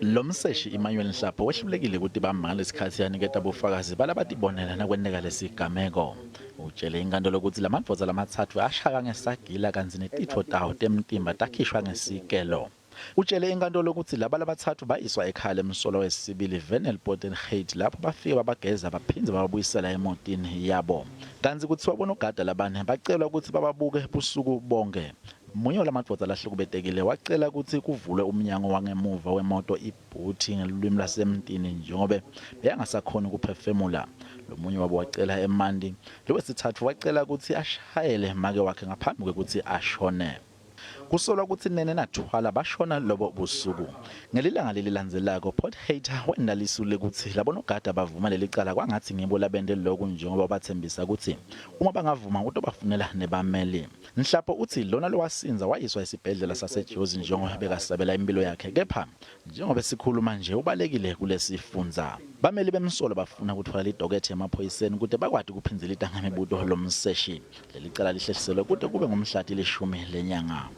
Lo mseshi Emmanuel Nhlapho wehlulekile kutibamba ngalesikhatsi aniketa bufakazi balabatibonela nakwenteka lesigameko. Utjele inkantolo kutsi lamadvodza lamatsatfu ashaywa ngesagila kantsi netitfo tawo temtimba takhishwa ngesikelo. Utjele inkantolo kutsi laba labatsatfu bayiswa ekhaya lemsolwa wesibili Venel Potengate lapho bafike babageza baphindze bababuyisela emotini yabo. Kantsi kutsiwa bonogada labane bacelwa kutsi bababuke busuku bonkhe. Munye walamadvodza lahlukubetekile wacela kutsi kuvulwe umnyango wangemuva wemoto ibhuthi ngelulwimi lwasemtini njengobe bekangasakhoni kuphefemula. Lomunye wabo wacela emanti. Lowesitsatfu wacela kutsi ashayele make wakhe ngaphambi kwekutsi ashone. Kusolwa kutsi Nene naThwala bashona lobo busuku. Ngelilanga lelilandzelako, Potgieter wenta lisu lekutsi labonogada bavuma lelicala kwangatsi ngibo labente loku njengoba wabatsembisa kutsi uma bangavuma utobafunela nebameli. Nhlapho utsi lona lowasindza wayiswa esibhedlela saseJozi njengoba bekasabela imphilo yakhe kepha njengoba sikhuluma nje ubalekile kulesifundza. Bameli bemsolo bafuna kutfola lidokethe emaphoyiseni kute bakwati kuphindzilita ngemibuto lomseshi. Lelicala lihlehliselwe kute kube ngumhla tilishumi lenyanga.